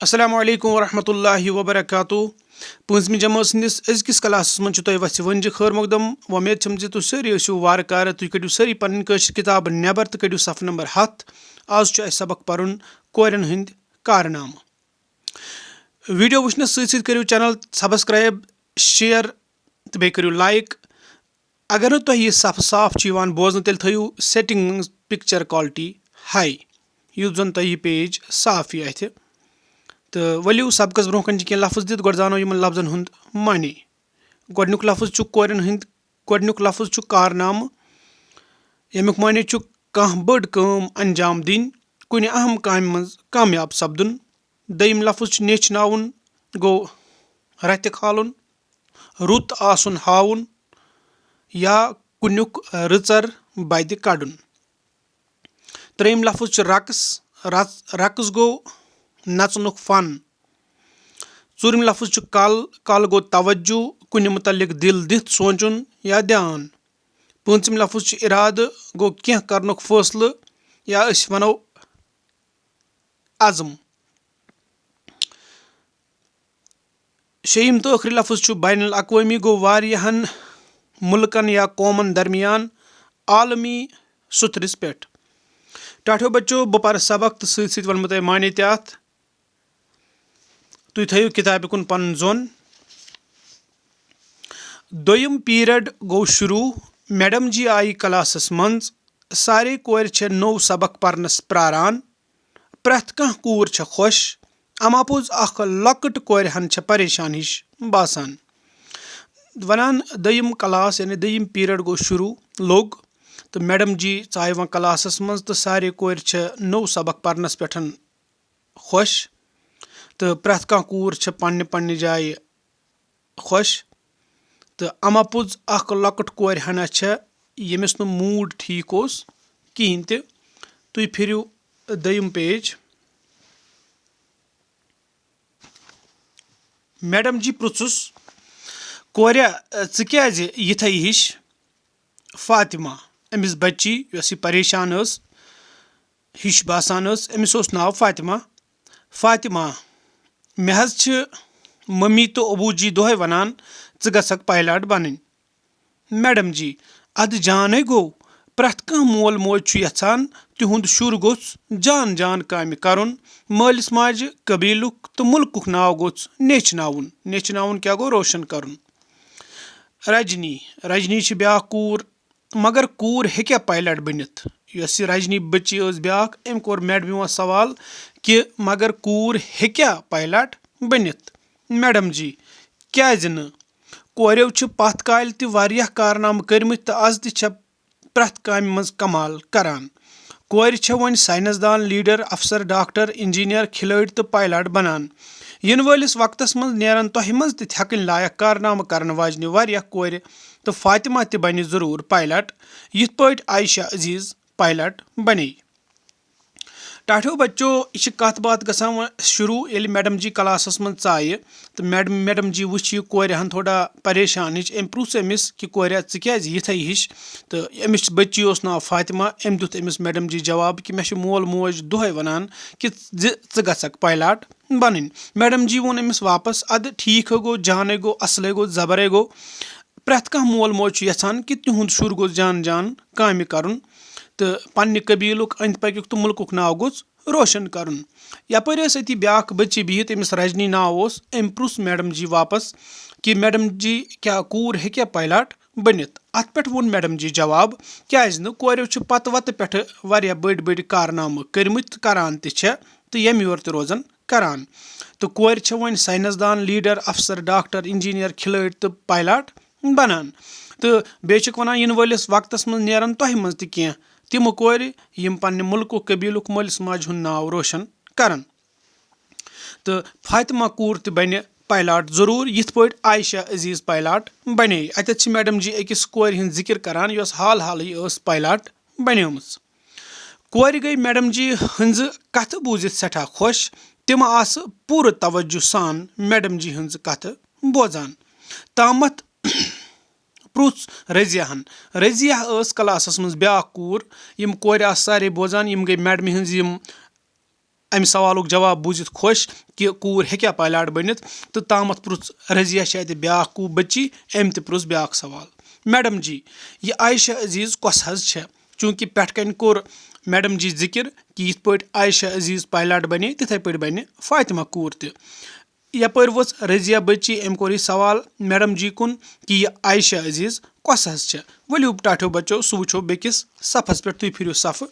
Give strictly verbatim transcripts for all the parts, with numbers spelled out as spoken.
السلام علیکم ورحمۃ اللہ وبرکاتہ۔ پٲنٛژمہِ جمٲژ ہٕنٛدِس أزکِس کلاسَس منٛز چھُ تۄہہِ وَژھِ ؤنجہِ خٲر مۄقدم۔ وۄمید چھم زِ تُہۍ سٲری ٲسِو وارٕ کارٕ، تُہۍ کٔڑِو سٲری پنٕنۍ کٲشِر کِتابہٕ نٮ۪بر تہٕ کٔڑِو صفہٕ نمبر ہَتھ۔ آز چھُ اَسہِ سبق پَرُن کورٮ۪ن ہٕنٛدۍ کارنامہٕ۔ ویڈیو وٕچھنَس سۭتۍ سۭتۍ کٔرِو channel subscribe، share تہٕ بیٚیہِ کٔرِو like۔ اگر نہٕ تۄہہِ یہِ صفہٕ صاف چھُ یِوان بوزنہٕ، تیٚلہِ تھٲیِو setting منٛز picture quality high، یُتھ زَن تۄہہِ یہِ page صاف یی اَتھِ۔ تہٕ ؤلِو سبقَس برونٛہہ کَنہِ چھِ کینٛہہ لفظ دِتھ، گۄڈٕ زانو یِمَن لفظن ہُنٛد معنی۔ گۄڈٕنیُک لفظ چھُ کورٮ۪ن ہٕنٛدۍ، گۄڈٕنیُک لفظ چھُ کارنامہٕ، ییٚمیُک معنی چھُ کانٛہہ بٔڑ کٲم انجام دِنۍ، کُنہِ اہم کامہِ منٛز کامیاب سپدُن۔ دوٚیِم لفظ چھُ نیچھناوُن، گوٚو رَتہِ کھالُن، رُت آسُن ہاوُن یا کُنیُک رٕژر بدِ کڑُن۔ ترٛیٚیِم لفظ چھُ رقص۔ رژ-، رقص گوٚو نژنُک فن۔ ژوٗرِم لفظ چھُ کل۔ کل گوٚو توجہ، کُنہِ متعلق دِل دِتھ سونٛچُن یا دیان۔ پوٗنٛژِم لفظ چھُ ارادٕ، گوٚو کینٛہہ کرنُک فٲصلہٕ یا أسۍ ونو عزم۔ شیٚیِم تہٕ ٲخری لفظ چھُ بین الاقوٲمی، گوٚو واریاہن مُلکن یا قومن درمیان عالمی سُتھرِس پٮ۪ٹھ۔ ٹاٹھیو بچو، بہٕ پرٕ سبق تہٕ سۭتۍ سۭتۍ ونہٕ بہٕ تۄہہِ معنی تہِ اتھ۔ تُہۍ تھٲیِو کِتابہِ کُن پنُن ظۄن۔ دوٚیِم period گوٚو شروٗع۔ میڈم جی آیہِ کلاسس منٛز۔ سارے کورِ چھےٚ نوٚو سبق پرنس پراران۔ پرٛٮ۪تھ کانٛہہ کوٗر چھےٚ خۄش، اما پوٚز اکھ لۄکٕٹ کورِ ہن چھےٚ پریشان ہِش باسان۔ ونان دوٚیِم class، یعنی دوٚیِم period گوٚو شروٗع، لوٚگ، تہٕ میڈم جی ژایہِ وۄنۍ کلاسس منٛز تہٕ سارے کورِ چھےٚ نوٚو سبق پرنس پٮ۪ٹھ خۄش، تہٕ پرٛٮ۪تھ کانٛہہ کوٗر چھےٚ پننہِ پننہِ جایہِ خۄش۔ تہٕ اما پوٚز اکھ لۄکٕٹ کورِ ہنا چھےٚ، ییٚمِس نہٕ mood ٹھیٖک اوس کِہیٖنۍ تہِ۔ تُہۍ پھِرِو دوٚیِم page۔ میڈم جی پرُژھُس، "کوریا، ژٕ کیازِ یِتھے ہِش؟" فاطمہ، أمِس بچی یۄس یہِ پریشان ٲس، ہِش باسان ٲس، أمِس اوس ناو فاطمہ۔ فاطمہ، مےٚ حظ چھِ ممی تہٕ ابوٗ جی دۄہے ونان، "ژٕ گژھکھ pilot بنٕنۍ۔" میڈم جی، ادٕ جانے گوٚو، پرٛٮ۪تھ کانٛہہ مول موج چھُ یژھان تِہُنٛد شُر گوٚژھ جان جان کامہِ کرُن، مٲلِس ماجہِ، قبیلُک تہٕ مُلکُک ناو گوٚژھ نیچھناوُن۔ نیچھناوُن کیٛاہ گوٚو؟ روشن کرُن۔ رجنی، رجنی چھِ بیٛاکھ کوٗر، مگر کوٗر ہیٚکیٛاہ pilot بٔنِتھ؟ یۄس یہِ رجنی بٔچی ٲس بیٛاکھ، أمۍ کوٚر میڈمہِ وۄنۍ سوال کہِ مگر کوٗر ہیٚکیٛاہ pilot بٔنِتھ؟ میڈم جی، کیٛازِ نہٕ؟ کورٮ۪و چھِ پتھ کالہِ تہِ واریاہ کارنامہٕ کٔرمٕتۍ تہٕ از تہِ چھےٚ پرٛٮ۪تھ کامہِ منٛز کمال کران۔ کورِ چھےٚ وۄنۍ ساینس دان، لیڈر، افسر، ڈاکٹر، انجینئر، کھلٲڑۍ تہٕ pilot بنان۔ یِنہٕ وٲلِس وقتس منٛز نیرن تۄہہِ منٛز تہِ تھٮ۪کٕنۍ لایق کارنامہٕ کرن واجنہِ واریاہ کورِ، تہٕ فاطمہ تہِ بنہِ ضروٗر pilot، یِتھ پٲٹھۍ عائشہ عزیز pilot بنے۔ ٹاٹھیو بچو، یہِ چھِ کتھ باتھ گژھان وۄنۍ شروٗع، ییٚلہِ میڈم جی کلاسس منٛز ژایہِ تہٕ میڈم، میڈم جی وٕچھ یہِ کورِ ہن تھوڑا پریشان ہِش۔ أمۍ پرُژھ أمِس کہِ، "کوریا، ژٕ کیازِ یِتھے ہِش؟" تہٕ أمِس بچی اوس ناو فاطمہ۔ أمۍ دیُت أمِس میڈم جی جواب کہِ، "مےٚ چھُ مول موج دۄہے ونان کہِ زِ ژٕ گژھکھ pilot بنٕنۍ۔" میڈم جی ووٚن أمِس واپس، "ادٕ ٹھیٖک ہے گوٚو، جانے گوٚو، اصلے گوٚو، زبرے گوٚو، پرٛٮ۪تھ کانٛہہ مول موج چھُ یژھان کہِ تِہُنٛد شُر گوٚژھ جان جان کامہِ کرُن تہٕ پننہِ قبیلُک، أنٛدۍ پٔکیُک تہٕ مُلکُک ناو گوٚژھ روشن کرُن۔" یپٲرۍ ٲس أتی بیٛاکھ بٔچی بِہِتھ، أمِس رجنی ناو اوس۔ أمۍ پرُژھ میڈم جی واپس کہِ، "میڈم جی، کیٛاہ کوٗر ہیٚکیٛاہ pilot بٔنِتھ؟" اتھ پٮ۪ٹھ ووٚن میڈم جی جواب، "کیازِ نہٕ؟ کورٮ۪و چھِ پتہٕ وتہٕ پٮ۪ٹھٕ واریاہ بٔڑۍ بٔڑۍ کارنامہٕ کٔرمٕتۍ تہٕ کران تہِ چھےٚ تہٕ ییٚمہِ یورٕ تہِ روزان کران۔ تہٕ کورِ چھےٚ وۄنۍ ساینس دان، لیڈر، افسر، ڈاکٹر، انجینئر، کھلٲڑۍ تہٕ pilot بنان۔ تہٕ بیٚیہِ چھِکھ ونان، یِنہٕ وٲلِس وقتس منٛز نیرن تۄہہِ منٛز تہِ کینٛہہ تِمہٕ کورِ، یِم پننہِ مُلکُک، قبیلُک، مٲلِس ماجہِ ہُنٛد ناو روشن کرن۔ تہٕ فاطمہ کوٗر تہِ بنہِ pilot ضروٗر، یِتھ پٲٹھۍ عائشہ عزیز pilot بنے۔" اتٮ۪تھ چھِ میڈم جی أکِس کورِ ہٕنٛز ذِکِر کران، یۄس حال حالٕے ٲس pilot بنیمٕژ۔ کورِ گٔیہِ میڈم جی ہٕنٛزٕ کتھٕ بوٗزِتھ سٮ۪ٹھاہ خۄش۔ تِم آسہٕ پوٗرٕ توجہ سان میڈم جی ہٕنٛزٕ کتھٕ بوزان۔ تامتھ پرُژھ رضیہ ہن۔ رضیہ ٲس کلاسس منٛز بیٛاکھ کوٗر۔ یِم کورِ آسہٕ سارے بوزان، یِم گٔیہِ میڈمہِ ہٕنٛز یِم امہِ سوالُک جواب بوٗزِتھ خۄش کہِ کوٗر ہیٚکیٛاہ پایلاٹ بٔنِتھ، تہٕ تامَتھ پرُژھ رضیہ چھِ اَتہِ بیٛاکھ کوٗ بٔچی، أمۍ تہِ پرُژھ بیٛاکھ سوال، "میڈم جی، یہِ عائشہ عزیز کۄس حظ چھےٚ؟" چوٗنٛکہِ پٮ۪ٹھ کَنہِ کوٚر میڈم جی ذِکِر کہِ یِتھ پٲٹھۍ عائشہ عزیز پایلاٹ بنے، تِتھَے پٲٹھۍ بنہِ فاطمہ کوٗر تہِ۔ یپٲرۍ ؤژھ رضیہ بٔچی، أمۍ کوٚر یہِ سوال میڈم جی کُن کہِ یہِ عائشہ عزیز کۄس حظ چھےٚ؟ ؤلِو ٹاٹھیو بچو، سُہ وٕچھو بیٚکِس صفس پٮ۪ٹھ، تُہۍ پھِرِو صفہٕ۔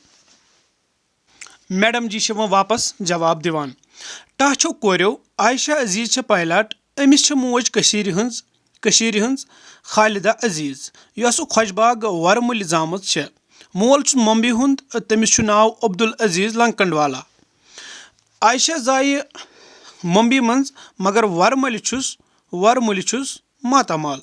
میڈم جی چھِ وۄنۍ واپس جواب دِوان۔ ٹاٹھیو کوریو، عائشہ عزیز چھےٚ پایلاٹ، أمِس چھےٚ موج کٔشیٖرِ ہٕنٛز، کٔشیٖرِ ہٕنٛز خالدہ عزیز، یۄسہٕ خۄش باغ ورمُلہِ زامٕژ چھےٚ۔ مول چھُس ممبیہِ ہُنٛد، تٔمِس چھُ ناو عبدالعزیز لنکنڈ والا۔ عائشہ زایہِ ممبیہِ منٛز، مگر ورمُلہِ چھُس، ورمُلہِ چھُس ماتامال۔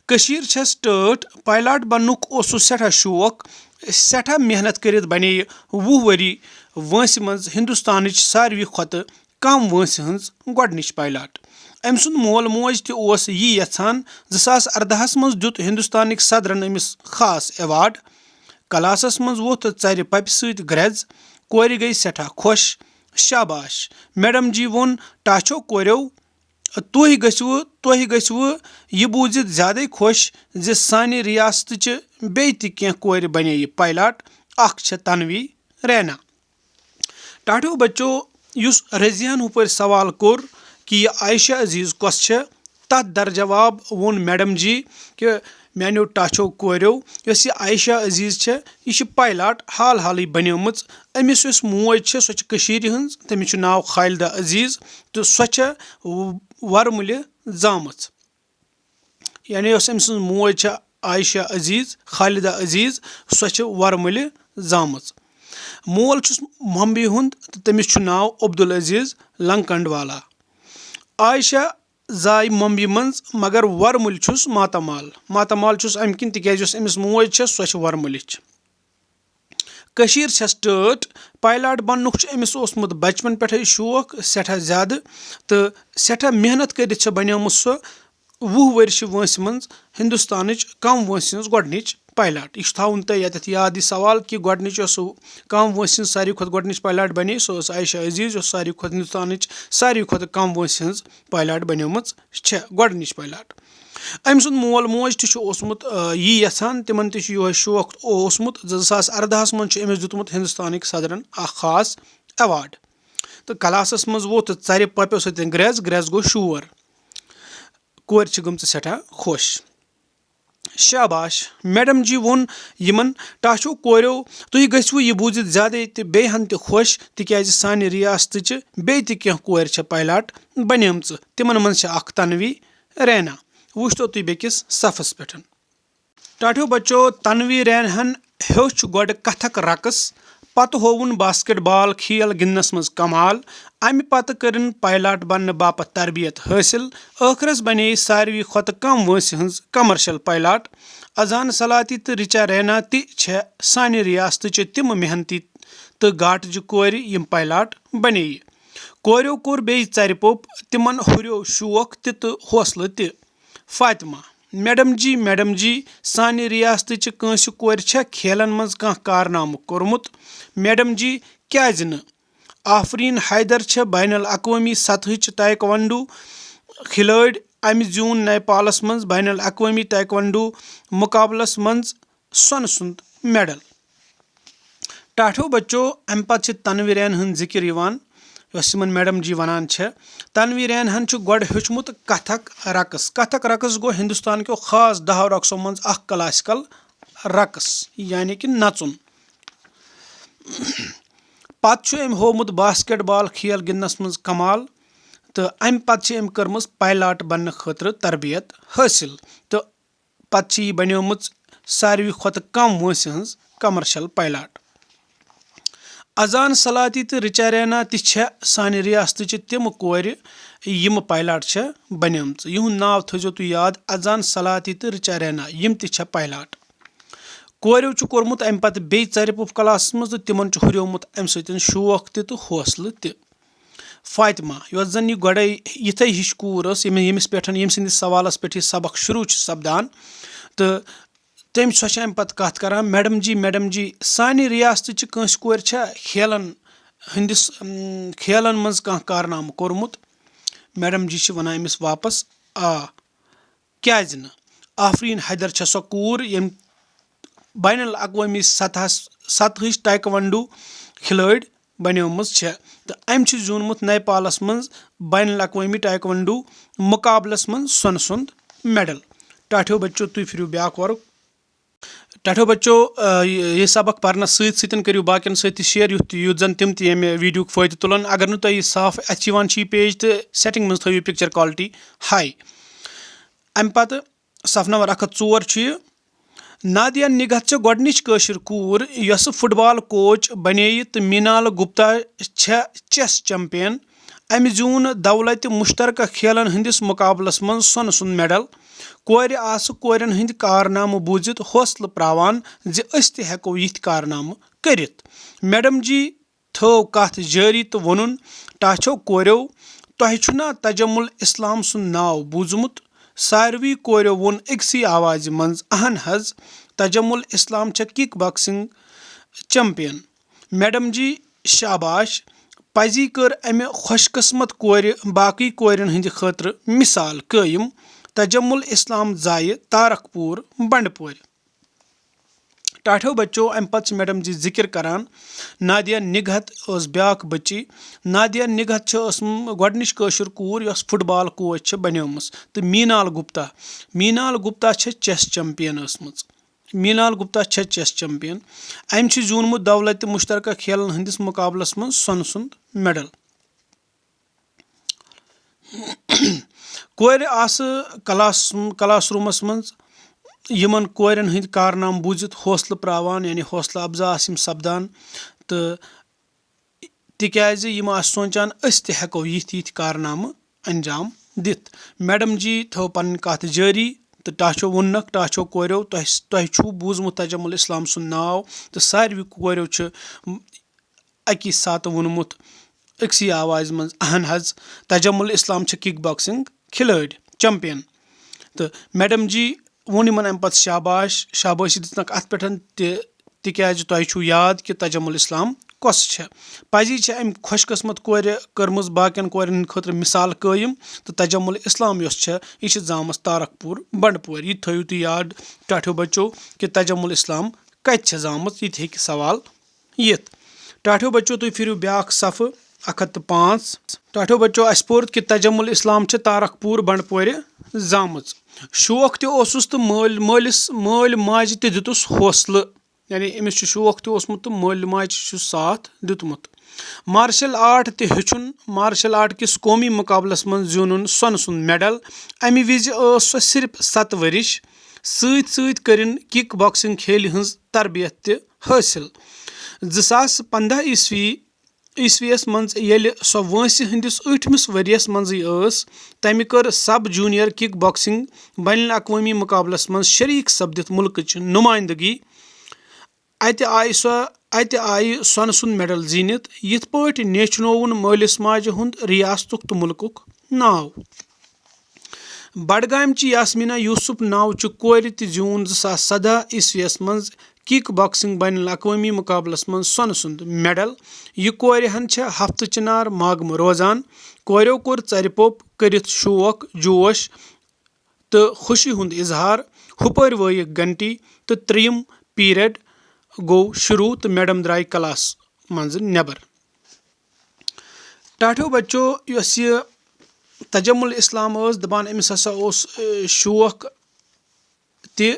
کٔشیٖر چھَس ٹٲٹھ، پایلاٹ بننُک اوسُس سٮ۪ٹھاہ شوق، سٮ۪ٹھاہ محنت کٔرِتھ بنے یہِ وُہ ؤری وٲنٛسہِ منٛز ہندوستانٕچ ساروی کھۄتہٕ کم وٲنٛسہِ ہٕنٛز گۄڈٕنِچ پایلاٹ۔ أمۍ سُنٛد مول موج تہِ اوس یی یژھان۔ زٕ ساس ارداہس منٛز دیُت ہندوستانٕکۍ صدرن أمِس خاص ایوارڈ۔ کلاسس منٛز ووٚتھ ژرِ پپہِ سۭتۍ گرٛٮ۪ز۔ کورِ گٔیہِ سٮ۪ٹھاہ خۄش۔ "شاباش"، میڈم جی ووٚن، "ٹاچھو کوریو، تُہۍ گٔژھِوٕ، تُہۍ گٔژھِوٕ یہِ بوٗزِتھ زیادَے خۄش زِ سانہِ ریاستٕچہِ بیٚیہِ تہِ کینٛہہ کورِ بنے یہِ پایلاٹ۔ اکھ چھےٚ تنوی رینا۔" ٹاٹھیو بچو، یُس رضیہن ہُپٲرۍ سوال کوٚر کہِ یہِ عائشہ عزیز کۄس چھےٚ، تتھ در جواب ووٚن میڈم جی کہِ میانیو ٹاچھو کوریو، یۄس یہِ عائشہ عزیز چھےٚ، یہِ چھِ پایلاٹ حال حالٕے بنیمٕژ۔ أمِس یۄس موج چھےٚ، سۄ چھِ کٔشیٖرِ ہٕنٛز، تٔمِس چھُ ناو خالدہ عزیز، تہٕ سۄ چھےٚ ورمُلہِ زامٕژ۔ یعنی یۄس أمۍ سٕنٛز موج چھےٚ عائشہ عزیز، خالدہ عزیز، سۄ چھِ ورمُلہِ زامٕژ۔ مول چھُس ممبیہِ ہُنٛد تہٕ تٔمِس چھُ ناو عبدالعزیز لنکنڈ والا۔ عائشہ زاے ممبیہِ منٛز، مگر ورمُلہِ چھُس ماتامال۔ ماتامال چھُس اَمہِ کِنۍ تِکیٛازِ یۄس أمِس موج چھےٚ، سۄ چھِ ورمُلِچ۔ کٔشیٖر چھَس ٹٲٹھ، پایلاٹ بننُک چھُ أمِس اوسمُت بچپن پٮ۪ٹھَے شوق سٮ۪ٹھاہ زیادٕ، تہٕ سٮ۪ٹھاہ محنت کٔرِتھ چھےٚ بنیمٕژ سۄ وُہ ؤرشہِ وٲنٛسہِ منٛز ہندوستانٕچ کم وٲنٛسہِ ہٕنٛز گۄڈٕنِچ پایلاٹ۔ یہِ چھُ تھاوُن تۄہہِ ییٚتٮ۪تھ یاد یہِ سوال کہِ گۄڈٕنِچ یۄس سُہ کم وٲنٛسہِ ہٕنٛز ساروی کھۄتہٕ گۄڈٕنِچ پایلاٹ بنے، سۄ ٲس عائشہ عزیز، یۄس ساروی کھۄتہٕ ہندوستانٕچ ساروی کھۄتہٕ کم وٲنٛسہِ ہٕنٛز پایلاٹ بنیمٕژ چھےٚ، گۄڈٕنِچ پایلاٹ۔ أمۍ سُنٛد مول موج تہِ چھُ اوسمُت، آ، یی یژھان، تِمن تہِ چھُ یِہوے شوق اوسمُت۔ زٕ ساس ارداہس منٛز چھُ أمِس دیُتمُت ہندوستانٕکۍ صدرن اکھ خاص ایوارڈ۔ تہٕ کلاسس منٛز ووٚتھ ژرِ پۄپیو سۭتۍ گرٛٮ۪ز، گرٛٮ۪ز گوٚو شور۔ کورِ چھِ گٔمژٕ سٮ۪ٹھاہ خۄش۔ شاباش، میڈم جی ووٚن یِمن ٹاچھو کوریو، تُہۍ گٔژھِوٕ یہِ بوٗزِتھ زیادَے تہٕ بیٚیہِ ہن تہِ خۄش، تِکیٛازِ سانہِ ریاستٕچہِ بیٚیہِ تہِ کینٛہہ کورِ چھےٚ پایلاٹ بنیمژٕ۔ تِمن منٛز چھےٚ اکھ تنوی رینا۔ وٕچھتو تُہۍ بیٚکِس صفس پٮ۪ٹھ۔ ٹاٹھیو بچو، تنوی ریناہن ہیوٚچھ گۄڈٕ کتھک رقص، پتہٕ ہووُن باسکٹ بال کھیل گِنٛدنس منٛز کمال۔ امہِ پتہٕ کٔرٕن پایلاٹ بننہٕ باپتھ تربیت حٲصِل۔ ٲخرس بنے ساروی کھۄتہٕ کم وٲنٛسہِ ہٕنٛز کمرشل پایلاٹ۔ اذان سلاتی تہٕ رچا رینا تہِ چھےٚ سانہِ ریاستٕچہِ تِم محنتی تہٕ گاٹجہِ کورِ، یِم پایلاٹ بنے۔ کوریو کوٚر بیٚیہِ ژرِ پوٚپ، تِمن ہُریو شوق تہِ تہٕ حوصلہٕ تہِ۔ فاطمہ، میڈم جی، میڈم جی، سانہِ ریاستٕچہِ کٲنٛسہِ کورِ چھا کھیلن منٛز کانٛہہ کارنامہٕ کوٚرمُت؟ میڈم جی، کیازِ نہٕ؟ آفرین حیدر چھےٚ بین الاقوٲمی سطحٕچ تائیکوانڈو کھلٲڑۍ۔ أمۍ زیوٗن نیپالس منٛز بین الاقوٲمی تائیکوانڈو مقابلس منٛز سۄنہٕ سُنٛد میڈل۔ ٹاٹھیو بچو، امہِ پتہٕ چھِ تنویرین ہٕنٛز ذِکِر یِوان، یۄس یِمن میڈم جی ونان چھےٚ۔ تنویرین ہن چھُ گۄڈٕ ہیوٚچھمُت کتھک رقص۔ کتھک رقص گوٚو ہندوستان کیو خاص دہو رقصو منٛز اکھ کلاسیکل رقص، یعنی کہِ نژُن۔ پتہٕ چھُ أمۍ ہوومُت باسکٹ بال کھیل گِنٛدنس منٛز کمال، تہٕ امہِ پتہٕ چھِ أمۍ کٔرمٕژ پایلاٹ بننہٕ خٲطرٕ تربیت حٲصِل، تہٕ پتہٕ چھِ یہِ بنیمٕژ ساروی کھۄتہٕ کم وٲنٛسہِ ہٕنٛز کمرشل پایلاٹ۔ اذان سلاتی تہٕ رچا رینا تہِ چھےٚ سانہِ ریاستٕچہِ تِم کورِ، یِم پایلاٹ چھےٚ بنیمژٕ۔ یِہُنٛد ناو تھٲیزیو تُہۍ یاد، اذان سلاتی تہٕ رچا رینا، یِم تہِ چھےٚ پایلاٹ۔ کوریو چھُ کوٚرمُت امہِ پتہٕ بیٚیہِ ژرِ پوٚپ کلاسس منٛز، تہٕ تِمن چھُ ہُریومُت امہِ سۭتۍ شوق تہِ تہٕ حوصلہٕ تہِ۔ فاطمہ، یۄس زن یہِ گۄڈے یِتھے ہِش کوٗر ٲس، ییٚمہِ، ییٚمِس پٮ۪ٹھ، ییٚمہِ سٕنٛدِس سوالس پٮ۪ٹھ یہِ سبق شروع چھُ سپدان، تہٕ تٔمۍ، سۄ چھِ امہِ پتہٕ کتھ کران، "میڈم جی، میڈم جی، سانہِ ریاستہٕ چہِ کٲنٛسہِ کورِ چھا کھیلن ہٕنٛدِس، اَم، کھیلن منٛز کانٛہہ کارنامہٕ کوٚرمُت؟ میڈم جی چھِ وَنان أمِس واپس، آ، کیٛازِ نہٕ؟ آفریٖن حیدر چھےٚ سۄ کوٗر، ییٚمۍ بین الاقوٲمی سطحس، سطحٕچ ٹائیکوانڈو کھلٲڑۍ بنیمٕژ چھےٚ، تہٕ أمۍ چھُ زیوٗنمُت نیپالس منٛز بین الاقوٲمی ٹائیکوانڈو مقابلس منٛز سۄنہٕ سُنٛد میڈل۔ ٹاٹھیو بچو، تُہۍ پھِرِو بیٛاکھ وَرُق۔ ٹاٹھیو بچو، آ، یہِ، یہِ سبق پرنس سۭتۍ سۭتۍ کٔرِو باقین سۭتۍ تہِ شیئر، یُتھ، یُتھ زن تِم تہِ ییٚمہِ ویڈیوُک فٲیدٕ تُلن۔ اگر نہٕ تۄہہِ یہِ صاف اَتھِ یِوان چھِ یہِ پیج، تہٕ سیٹنگ منٛز تھٲیِو پکچر کوالٹی ہاے۔ امہِ پتہٕ صف نمبر اکھ ہتھ ژور چھُ یہِ۔ نادیہ نگہت چھےٚ گۄڈٕنِچ کٲشِر کوٗر، یۄسہٕ فٹ بال کوچ بنییہِ، تہٕ مینال گپتا چھےٚ چیس چیمپین۔ أمۍ زیوٗن دولتِ مشترکہ کھیلن ہٕنٛدِس مقابلس منٛز سۄنہٕ سُنٛد میڈل۔ کورِ آسہٕ کورٮ۪ن ہٕنٛدۍ کارنامہٕ بوٗزِتھ حوصلہٕ پراوان زِ أسۍ تہِ ہٮ۪کو یِتھۍ کارنامہٕ کٔرِتھ۔ میڈم جی تھٲو کتھ جٲری تہٕ ووٚنُن، ٹاچھو کوریو، تۄہہِ چھُنا تجمل اسلام سُنٛد ناو بوٗزمُت؟ ساروٕے کوریو ووٚن أکسٕے آوازِ منٛز، اہن حض، تجمل اسلام چھےٚ کک باکسنگ چیمپین۔ میڈم جی، شاباش۔ پزی کٔر امہِ خۄش قسمت کورِ باقٕے کورٮ۪ن ہٕنٛدِ خٲطرٕ مثال قٲیِم۔ تجمل اسلام زایہِ تارک پوٗر، بنڈپورِ۔ ٹاٹھیو بچو، امہِ پتہٕ چھِ میڈم جی ذکر کران، نادیہ نگہت ٲس بیٛاکھ بچی۔ نادیہ نگہت چھِ ٲسمٕژ گۄڈٕنِچ کٲشِر کوٗر، یۄس فٹ بال کوچ چھِ بنیمٕژ، تہٕ مینال گپتا۔ مینال گپتا چھےٚ چیس چیمپین ٲسمٕژ۔ مینال گپتا چھےٚ چیس چیمپین۔ أمۍ چھُ زیوٗنمُت دولتِ مشترکہ کھیلن ہٕنٛدِس مقابلس منٛز سۄنہٕ سُنٛد میڈل۔ کورِ آسہٕ کلاس، کلاس روٗمس منٛز یِمن کورٮ۪ن ہٕنٛدۍ کارنامہٕ بوٗزِتھ حوصلہٕ پراوان، یعنی حوصلہٕ افزا آسہٕ یِم سپدان، تہٕ تِکیازِ یِم آسہٕ سونٛچان، أسۍ تہِ ہٮ۪کو یِتھۍ یِتھۍ کارنامہٕ انجام دِتھ۔ میڈم جی تھٲو پنٕنۍ کتھ جٲری تہٕ ٹاچھو ووٚننکھ، ٹاچھو کوریو، تۄہہِ، تۄہہِ چھُو بوٗزمُت تجمل اسلام سُنٛد ناو، تہٕ ساروٕے کوریو چھُ اکی ساتہٕ ووٚنمُت أکسٕے آوازِ منٛز، اہن حض، تجمل اسلام چھِ کک باکسنگ کھلٲڑۍ، چیمپین۔ تہٕ میڈم جی ووٚن یِمن امہِ پتہٕ شاباش، شابٲشی دِژنکھ اتھ پٮ۪ٹھ تہِ، تِکیازِ تۄہہِ چھُو یاد کہِ تجمل اسلام کۄس چھےٚ۔ پزی چھےٚ امہِ خۄش قسمت کورِ کٔرمٕژ باقین کورٮ۪ن ہٕنٛدِ خٲطرٕ مثال قٲیِم، تہٕ تجمل اسلام یۄس چھےٚ، یہِ چھِ زامٕژ تارک پوٗر بنڈپورِ۔ یہِ تھٲیِو تُہۍ یاد ٹاٹھیو بچو کہِ تجمل اسلام کتہِ چھےٚ زامٕژ، یہِ تہِ ہیٚکہِ سوال یِتھ۔ ٹاٹھیو بچو، تُہۍ پھِرِو بیٛاکھ صفہٕ، اکھ ہتھ تہٕ پانٛژھ۔ ٹاٹھیو بچو، اسہِ پوٚر کہِ تجمل اسلام چھِ تارک پوٗر بنڈپورِ زامٕژ۔ شوق تہِ اوسُس تہٕ مٲلۍ، مٲلِس، مٲلۍ ماجہِ تہِ دیُتُس حوصلہٕ، یعنی أمِس چھُ شوق تہِ اوسمُت تہٕ مٲلۍ ماجہِ چھُ ساتھ دیُتمُت۔ مارشل آرٹ تہِ ہیٚچھُن، مارشل آرٹ کِس قومی مقابلس منٛز زیوٗنُن سۄنہٕ سُنٛد میڈل۔ امہِ وِزِ ٲس سۄ صرف ستھ ؤرِش۔ سۭتۍ سۭتۍ کٔرِن کِک باکسنگ کھیلہِ ہٕنٛز تربیت تہِ حٲصِل۔ زٕ ساس پنٛداہ عیسوی، عیسویَس منٛز ییٚلہِ سۄ وٲنٛسہِ ہٕنٛدِس ٲٹھمِس ؤرِیَس منٛزٕے ٲس، تَمہِ کٔر سب جونیئر کِک باکسنگ بین الاقوٲمی مقابلَس منٛز شریٖک سپدِتھ مُلکٕچ نُمٲیندگی۔ اَتہِ آیہِ سۄ، اَتہِ آیہِ سۄنہٕ سُنٛد میڈل زیٖنِتھ۔ یِتھ پٲٹھۍ نیچھنووُن مٲلِس ماجہِ ہُنٛد ریاستُک تہٕ مُلکُک ناو۔ بڈگامچہِ یاسمینا یوسف ناوچہِ کورِ تہِ زیوٗن زٕ ساس سداہ عیسویَس منٛز کِک باکسنگ بین الاقوٲمی مقابلَس منٛز سۄنہٕ سُنٛد میڈل۔ یہِ کورِ ہن چھےٚ ہفتہٕ چنار ماگمہٕ روزان۔ کوریو کوٚر ژرِ پوٚپ کٔرِتھ شوق، جوش تہٕ خوشی ہُنٛد اظہار۔ ہُپٲرۍ وٲیِکھ گھنٹی تہٕ ترٛیٚیِم پیریڈ گوٚو شروٗع تہٕ میڈم درٛاے کلاس منٛزٕ نٮ۪بر۔ ٹاٹھیو بچو، یۄس یہِ تجمل اسلام ٲس دپان، أمِس ہسا اوس، اے، شوق تہِ،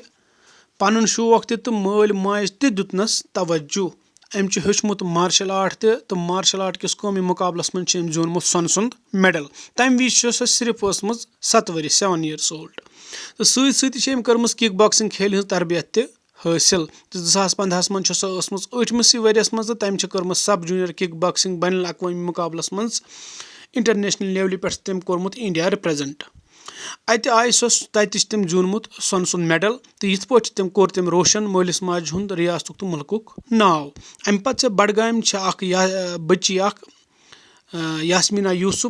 پنُن شوق تہِ تہٕ مٲلۍ ماجہِ تہِ دیُتنس توجہ۔ أمۍ چھُ ہیوٚچھمُت مارشل آرٹ تہِ تہٕ مارشل آرٹ کِس قومی مقابلس منٛز چھُ أمۍ زیوٗنمُت سۄنہٕ سُنٛد میڈل۔ تمہِ وِزِ چھِ سۄ صرف ٲسمٕژ ستھ ؤری، seven years old۔ تہٕ سۭتۍ سۭتۍ چھِ أمۍ کٔرمٕژ کِک باکسنگ کھیلہِ ہٕنٛز تربیت تہِ حٲصِل۔ تہٕ زٕ ساس پنٛداہَس منٛز چھِ سۄ ٲسمٕژ ٲٹھمِسٕے ؤریَس منٛز تہٕ تٔمۍ چھِ کٔرمٕژ سب جونیئر کِک باکسنگ بین الاقوٲمی مقابلَس منٛز انٹرنیشنل لیولہِ پٮ۪ٹھ چھِ تٔمۍ کوٚرمُت انڈیا ریپرزینٹ۔ اَتہِ آیہِ سۄ، تَتہِ چھِ تٔمۍ زیوٗنمُت سۄنہٕ سُنٛد میڈل تہٕ یِتھ پٲٹھۍ چھِ تٔمۍ، کوٚر تٔمۍ روشن مٲلِس ماجہِ ہُنٛد، ریاستُک تہٕ مُلکُک ناو۔ اَمہِ پَتہٕ چھِ بڈگامہِ چھِ اکھ یا-، بٔچی اکھ، آ، یاسمینا یوسف،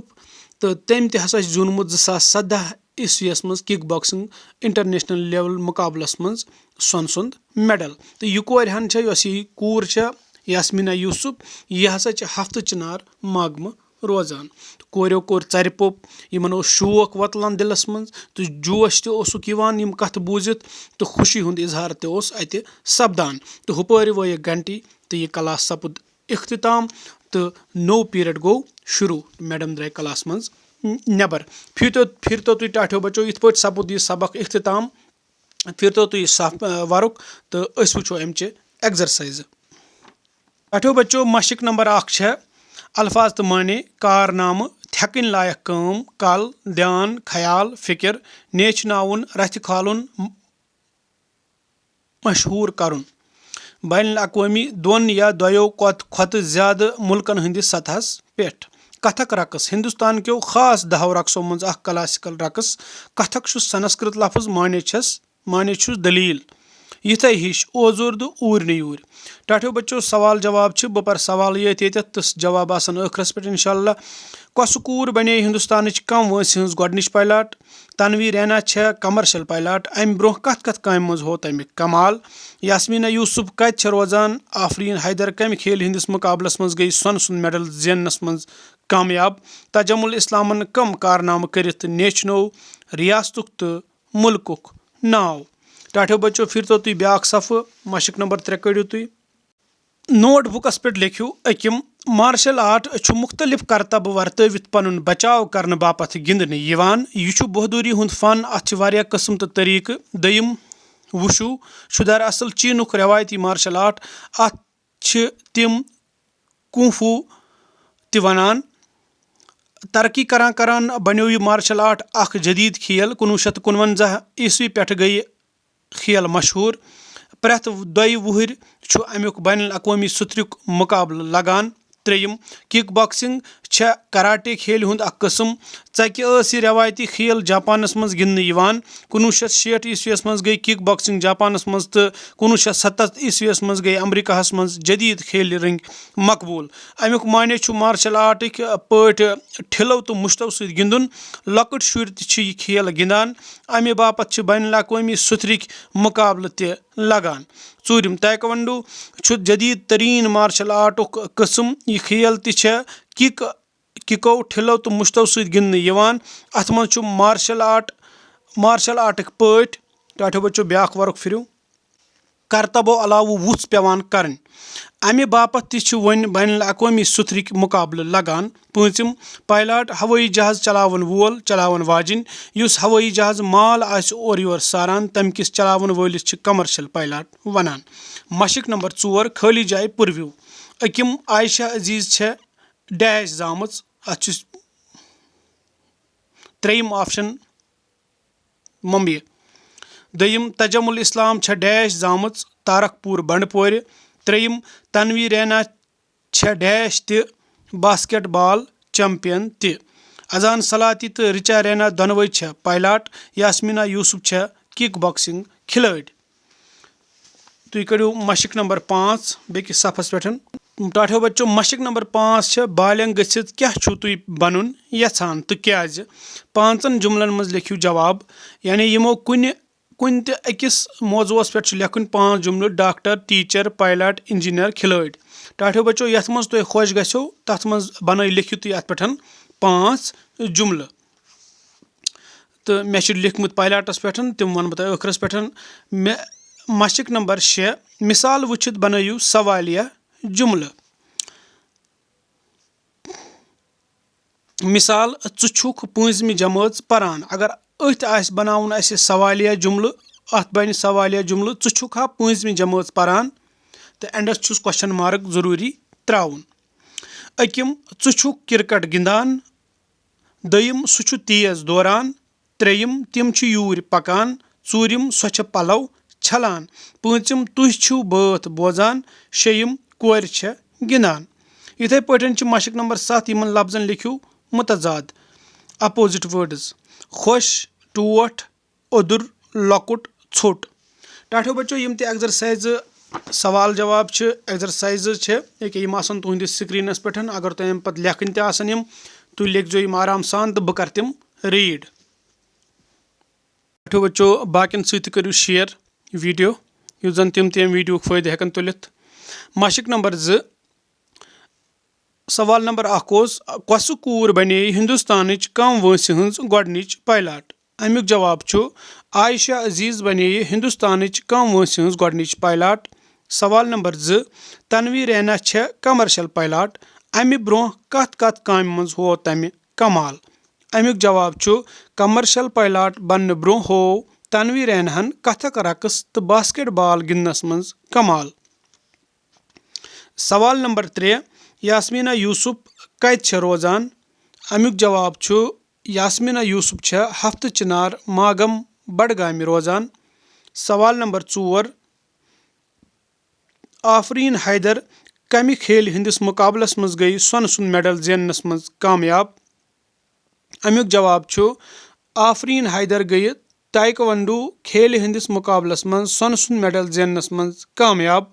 تہٕ تٔمۍ تہِ ہسا چھُ زیوٗنمُت زٕ ساس سداہ عیسویَس منٛز کِک باکسنگ انٹرنیشنل لیول مقابلس منٛز سۄنہٕ سُنٛد میڈل۔ تہٕ یہِ کورِ ہن چھےٚ، یۄس یہِ کوٗر چھےٚ، یاسمیٖنہ یوسف، یہِ ہسا چھِ ہفتہٕ چنار ماگمہٕ روزان۔ تہٕ کوریو کوٚر ژرِ پوٚپ، یِمن اوس شوق وۄتلان دِلس منٛز تہٕ جوش تہِ اوسُکھ یِوان یِم کتھٕ بوٗزِتھ، تہٕ خوشی ہُنٛد اظہار تہِ اوس اتہِ سپدان۔ تہٕ ہُپٲرۍ وٲیِکھ گھنٹی تہٕ یہِ class سپُد اختتام تہٕ نوٚو period گوٚو شروع۔ Madam درٛاے class منٛز نٮ۪بر۔ پھِرتو پھِرتو تُہۍ ٹاٹھیو بچو، یِتھ پٲٹھۍ سپُد یہِ سبق اختتام۔ پھِرتو تُہۍ یہِ صف ورُک تہٕ أسۍ وٕچھو امچہِ exercise۔ ٹاٹھیو بچو، مشق نمبر اکھ چھےٚ الفاظ تہٕ معنی، کارنامہٕ، تھٮ۪کٕنۍ لایق کٲم، کل، دیان، خیال، فکر، نیچھناوُن، رتھِ کھالُن، مشہوٗر کرُن۔ بین الاقوٲمی دۄن یا دۄیو کھۄت-، کھۄتہٕ زیادٕ مُلکن ہٕنٛدِس سطحس پٮ۪ٹھ۔ کتھک رقص۔ ہندوستان کیو خاص دہو رقصو منٛز اکھ classical رقص۔ کتھک چھُ سنسکرت لفظ، معنی چھس، معنی چھُس دلیل۔ یِتھے ہِش اوزوٗر تہٕ اوٗرۍ نہٕ یوٗرۍ۔ ٹاٹھیو بچو، سوال جواب چھِ، بہٕ پرٕ سوال ییٚتہِ ییٚتٮ۪تھ تہٕ جواب آسن ٲخرس پٮ۪ٹھ انشاءاللہ۔ کۄسہٕ کوٗر بنے ہندوستانٕچ کم وٲنٛسہِ ہٕنٛز گۄڈٕنِچ pilot؟ تنوی رینا چھےٚ commercial pilot۔ امہِ برونٛہہ کتھ کتھ کامہِ منٛز ہوو تمہِ کمال؟ یاسمیٖنہ یوسف کتہِ چھےٚ روزان؟ آفریٖن حیدر کمہِ کھیلہِ ہٕنٛدِس مُقابلس منٛز گٔیہِ سۄنہٕ سُنٛد medal زیننس منٛز کامیاب؟ تجمل اسلامن کم کارنامہٕ کٔرِتھ نیچھنوو ریاستُک تہٕ مُلکُک ناو؟ ٹاٹھیو بچو، پھِرتو تُہۍ بیٛاکھ صفہٕ، مشق نمبر ترٛےٚ کٔڑِو تُہۍ۔ Note bookس پٮ۪ٹھ لیکھِو، أکِم، martial art چھُ مُختٔلِف کرتب ورتٲوِتھ پنُن بچاو کرنہٕ باپتھ گِنٛدنہٕ یِوان۔ یہِ چھُ بہادُری ہُنٛد فن، اتھ چھِ واریاہ قٕسم تہٕ طریقہٕ۔ دوٚیِم، وُشوٗ چھُ دراصل چینُک رٮ۪وایتی martial art۔ اتھ چھِ تِم کونگ فو تہِ ونان۔ ترقی کران کران بنیوو یہِ martial art اکھ جدید کھیل۔ کُنوُہ شیٚتھ تہٕ کُنونزہ عیسوی پٮ۪ٹھٕ گٔیہِ کھیل مشہوٗر۔ پرٛٮ۪تھ دۄیہِ وُہٕرۍ چھُ امیُک بین الاقوٲمی سترُک مقابلہٕ لگان۔ ترٛیٚیِم، kick boxing چھےٚ کراٹے کھیلہِ ہُنٛد اکھ قٕسم۔ ژکہِ ٲس یہِ رٮ۪وایتی کھیل جاپانس منٛز گِنٛدنہٕ یِوان۔ کُنوُہ شیٚتھ شیٹھ عیسویس منٛز گٔے kick boxing جاپانس منٛز تہٕ کُنوُہ شیٚتھ ستتھ عیسویس منٛز گٔے امریکاہس منٛز جدید کھیلہِ رٔنٛگۍ مقبوٗل۔ امیُک معنی چھُ martial artٕکۍ پٲٹھۍ ٹھِلو تہٕ مُشتو سۭتۍ گِنٛدُن۔ لۄکٕٹۍ شُرۍ تہِ چھِ یہِ کھیل گِنٛدان۔ امہِ باپتھ چھِ بین الاقوٲمی سترٕکۍ مقابلہٕ تہِ لگان۔ ژوٗرِم، taekwondo چھُ جدید ترین martial artُک قٕسم۔ یہِ کھیل تہِ چھےٚ kick، kickو، ٹھِلو تہٕ مُشتو سۭتۍ گِنٛدنہٕ یِوان۔ اتھ منٛز چھُ martial art، martial artٕکۍ پٲٹھۍ، ٹاٹھیو بچو بیٛاکھ ورُک پھِرِو، کرتبو علاوٕ وُژھ پٮ۪وان کرٕنۍ۔ امہِ باپتھ تہِ چھِ وۄنۍ بین الاقوٲمی سترٕکۍ مقابلہٕ لگان۔ پٲنٛژِم، pilot، ہوٲیی جہاز چلاون وول، چلاون واجِنۍ، یُس ہوٲیی جہاز مال آسہِ اورٕ یور ساران، تمہِ کِس چلاون وٲلِس چھِ commercial pilot ونان۔ مشق نمبر ژور، خٲلی جایہِ پُروِو۔ أکِم، عائشہ عزیز چھےٚ dash زامٕژ، اتھ چھُ ترٛیٚیِم option ممبیہِ۔ دوٚیِم، تجمل اسلام چھےٚ dash زامٕژ تارک پوٗر بنڈپورِ۔ ترٛیٚیِم، تنوی رینا چھےٚ dash تہِ باسکٹ بال champion تہِ۔ اذان سلاتی تہٕ رچا رینا دۄنوَے چھےٚ pilot۔ یاسمینا یوسف چھےٚ kick boxing کھلٲڑۍ۔ تُہۍ کٔرِو مشق نمبر پانٛژھ بیٚکِس صفس پٮ۪ٹھ۔ ٹاٹھیو بچو، مشق نمبر پانٛژھ چھےٚ، بالغ گٔژھِتھ کیٛاہ چھُو تُہۍ بنُن یژھان تہٕ کیٛازِ؟ پانٛژن جملن منٛز لیکھِو جواب، یعنی یِمو کُنہِ، کُنہِ تہِ أکِس موضوعس پٮ۪ٹھ چھُ لیکھُن پانٛژھ جملہٕ: doctor، teacher، pilot، engineer، کھلٲڑۍ۔ ٹاٹھیو بچو، یتھ منٛز تۄہہِ خۄش گژھیو، تتھ منٛز بنٲیِو، لیکھِو تُہۍ اتھ پٮ۪ٹھ پانٛژھ جملہٕ۔ تہٕ مےٚ چھُ لیوٗکھمُت pilotس پٮ۪ٹھ، تِم وَنہٕ بہٕ تۄہہِ ٲخرس پٮ۪ٹھ۔ مےٚ، مشق نمبر شےٚ، مثال وٕچھِتھ بنٲیِو سوالیہ جملہٕ۔ مثال، ژٕ چھُکھ پٲنٛژمہِ جمٲژ پران۔ اگر أتھۍ آسہِ بناوُن اَسہِ سوالیہ جملہٕ، اَتھ بنہِ سوالیہ جملہٕ، "ژٕ چھُکھ ہا پٲنٛژمہِ جمٲژ پران؟" تہٕ endس چھُس question mark ضروٗری ترٛاوُن۔ أکِم، "ژٕ چھُکھ کرکٹ گِنٛدان؟" دوٚیِم، "سُہ چھُ تیز دوران۔" ترٛیٚیِم، "تِم چھِ یوٗرۍ پکان۔" ژوٗرِم، "سۄ چھےٚ پلو چھلان۔" پٲنٛژِم، "تُہۍ چھِو بٲتھ بوزان۔" شیٚیِم، "کورِ چھےٚ گِنٛدان۔" یِتھے پٲٹھۍ چھِ مشق نمبر ستھ، یِمن لفظن لیکھِو متضاد، opposite words: خۄش، ٹوٹھ، اوٚدُر، لۄکُٹ، ژھوٚٹ۔ ٹاٹھیو بچو، یِم تہِ exercise، سوال جواب چھِ، exercises چھِ، ییٚکیٛاہ یِم آسن تُہنٛدِس screenس پٮ۪ٹھ۔ اگر تۄہہِ اَمہِ پتہٕ لیکھٕنۍ تہِ آسن یِم، تُہۍ لیکھزیو یِم آرام سان تہٕ بہٕ کرٕ تِم read۔ ٹاٹھیو بچو، باقین سۭتۍ تہِ کٔرِو share video، یُتھ زن تِم تہِ اَمہِ videoہُک فٲیدٕ ہٮ۪کن تُلِتھ۔ مشق نمبر زٕ۔ سوال نمبر اکھ اوس، کۄسہٕ کوٗر بنے ہندوستانٕچ کم وٲنٛسہِ ہٕنٛز گۄڈٕنِچ پائلٹ؟ امیُک جواب چھُ، عائشہ عزیز بنے ہندوستانٕچ کم وٲنٛسہِ ہٕنٛز گۄڈٕنِچ پائلٹ۔ سوال نمبر زٕ، تنوی رینا چھےٚ کمرشل پائلٹ۔ امہِ برونٛہہ کتھ کتھ کامہِ منٛز ہوو تمہِ کمال؟ امیُک جواب چھُ، کمرشل پائلٹ بننہٕ برونٛہہ ہوو تنوی ریناہن کتھک رقص تہٕ باسکٹ بال گِنٛدنس منٛز کمال۔ سوال نمبر ترٛےٚ، یاسمینا یوسف کتہِ چھےٚ روزان؟ امیُک جواب چھُ، یاسمینا یوسف چھےٚ ہفتہٕ چنار ماگم بڈگامہِ روزان۔ سوال نمبر ژور، آفرین حیدر کمہِ کھیلہِ ہٕنٛدِس مقابلس منٛز گٔیہِ سۄنہٕ سُنٛد میڈل زیننس منٛز کامیاب؟ امیُک جواب چھُ، آفرین حیدر گٔیہِ تائیکوانڈو کھیلہِ ہٕنٛدِس مقابلس منٛز سۄنہٕ سُنٛد میڈل زیننس منٛز کامیاب۔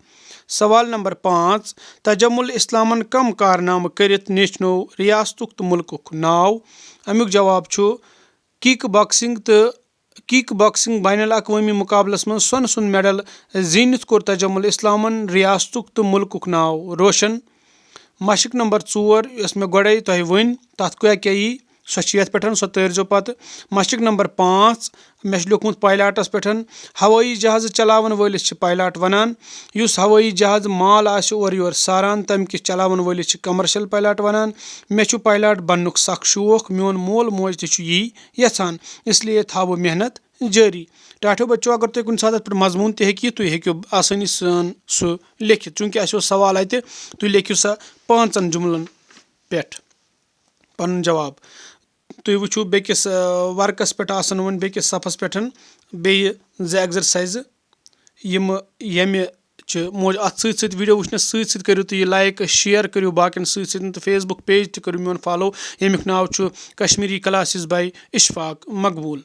سوال نمبر پانٛژھ، تجمل اسلامن کم کارنامہٕ کٔرِتھ نیچھنو ریاستُک تہٕ مُلکُک ناو؟ امیُک جواب چھُ، کِک باکسنگ تہٕ کِک باکسنگ بین الاقوٲمی مقابلس منٛز سۄنہٕ سُنٛد میڈل زیٖنِتھ کوٚر تجمل اسلامن ریاستُک تہٕ مُلکُک ناو روشن۔ مشق نمبر ژور، یۄس مےٚ گۄڈے تۄہہِ ؤنۍ، تتھ کیٛاہ کیٛاہ یی، سۄ چھِ یتھ پٮ۪ٹھ، سۄ تٲرۍزیو پتہٕ۔ مشق نمبر پانٛژھ، مےٚ چھُ لیوٗکھمُت پائلٹس پٮ۪ٹھ۔ ہوٲیی جہازٕ چلاون وٲلِس چھِ پائلٹ ونان۔ یُس ہوٲیی جہازٕ مال آسہِ اورٕ یورٕ ساران، تمہِ کِس چلاون وٲلِس چھِ کمرشل پائلٹ ونان۔ مےٚ چھُ پائلٹ بننُک سخ شوق، میون مول موج تہِ چھُ یی یژھان، اس لیے تھاوٕ محنت جٲری۔ ٹاٹھیو بچو، اگر تُہۍ کُنہِ ساتہٕ اتھ پٮ۪ٹھ مضموٗن تہِ ہیٚکہِ، تُہۍ ہیٚکِو آسٲنی سان سُہ لیکھِتھ، چوٗنٛکہِ اَسہِ اوس سوال اتہِ، تُہۍ لیکھِو سا پانٛژن جملن پٮ۪ٹھ پنُن جواب۔ تُہۍ وٕچھِو بیٚکِس، آ، ورقس پٮ۪ٹھ آسن وۄنۍ بیٚکِس صفس پٮ۪ٹھ بیٚیہِ زٕ ایگزرسایزٕ، یِم ییٚمہِ چہِ موج-، اتھ سۭتۍ سۭتۍ، ویڈیو وٕچھنس سۭتۍ سۭتۍ کٔرِو تُہۍ یہِ لائک، شیئر کٔرِو باقین سۭتۍ سۭتۍ تہٕ Facebook page تہِ کٔرِو میون فالو، ییٚمیُک ناو چھُ کشمیری کلاسز by اشفاق مقبول۔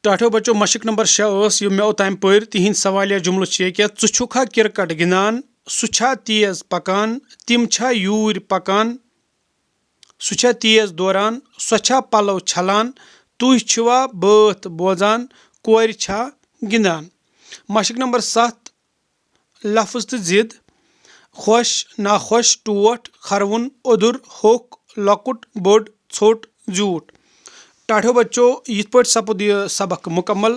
ٹاٹھیو بچو، مشق نمبر شےٚ ٲس، یِم مےٚ اوٚتام پٔرۍ، تِہنٛدۍ سوالیہ جملہٕ چھِ ییٚکیٛاہ: ژٕ چھُکھا کرکٹ گِنٛدان؟ سُہ چھا تیز پکان؟ تِم چھا یوٗرۍ پکان؟ سُہ چھا تیز دوران؟ سۄ چھا پلو چھلان؟ تُہۍ چھِوا بٲتھ بوزان؟ کورِ چھا گِنٛدان؟ مشق نمبر ستھ، لفظ تہٕ ضد: خۄش، ناخۄش، ٹوٹھ، کھروُن، اوٚدُر، ہوٚکھ، لۄکُٹ، بوٚڑ، ژھوٚٹ، زیوٗٹھ۔ ٹاٹھیو بچو، یِتھ پٲٹھۍ سپُد یہِ سبق مُکمل۔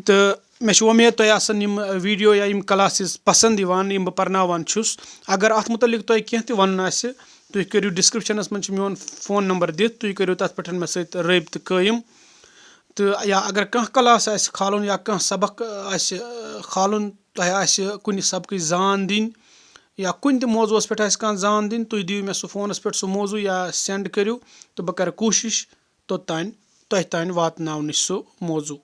تہٕ مےٚ چھِ وۄمید تۄہہِ آسَن یِم ویڈیو یا یِم کلاسز پسنٛد یِوان، یِم بہٕ پرناوان چھُس۔ اگر اَتھ مُتعلق تۄہہِ کینٛہہ تہِ وَنُن آسہِ، تُہۍ کٔرِو، ڈسکرپشنس منٛز چھُ میون فون نمبر دِتھ، تُہۍ کٔرِو تَتھ پٮ۪ٹھ مےٚ سۭتۍ رٲبطہٕ قٲیِم۔ تہٕ یا اگر کانٛہہ کلاس آسہِ کھالُن یا کانٛہہ سبق آسہِ، آ، کھالُن، تۄہہِ آسہِ کُنہِ سبقٕچ زان دِنۍ یا کُنہِ تہِ موضوعس پٮ۪ٹھ آسہِ کانٛہہ زان دِنۍ، تُہۍ دِیِو مےٚ سُہ فونس پٮ۪ٹھ سُہ موضوع یا سینڈ کٔرِو، تہٕ بہٕ کرٕ کوٗشش توٚتام تۄہہِ تام واتناونٕچ سُہ موضوع۔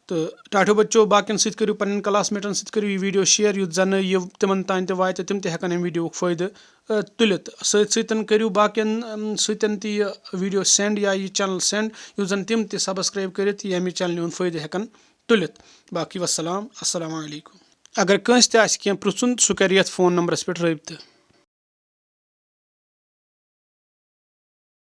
تہٕ ٹاٹھیو بچو، باقین سۭتۍ کٔرِو، پننٮ۪ن کلاس میٹن سۭتۍ کٔرِو یہِ ویڈیو شیئر، یُتھ زن یہِ تِمن تام تہِ واتہِ، تِم تہِ ہٮ۪کن امہِ ویڈیوُک فٲیدٕ، آ، تُلِتھ۔ سۭتۍ سۭتۍ کٔرِو باقین، ام، سۭتۍ تہِ یہِ ویڈیو سینڈ یا یہِ چینل سینڈ، یُتھ زن تِم تہِ سبسکرائب کٔرِتھ ییٚمہِ چینلہِ ہُنٛد فٲیدٕ ہٮ۪کن تُلِتھ۔ باقی وسلام، السلام علیکم۔ اگر کٲنٛسہِ تہِ آسہِ کینٛہہ پرژھُن، سُہ کرِ یتھ فون نمبرس پٮ۪ٹھ رٲبطہٕ۔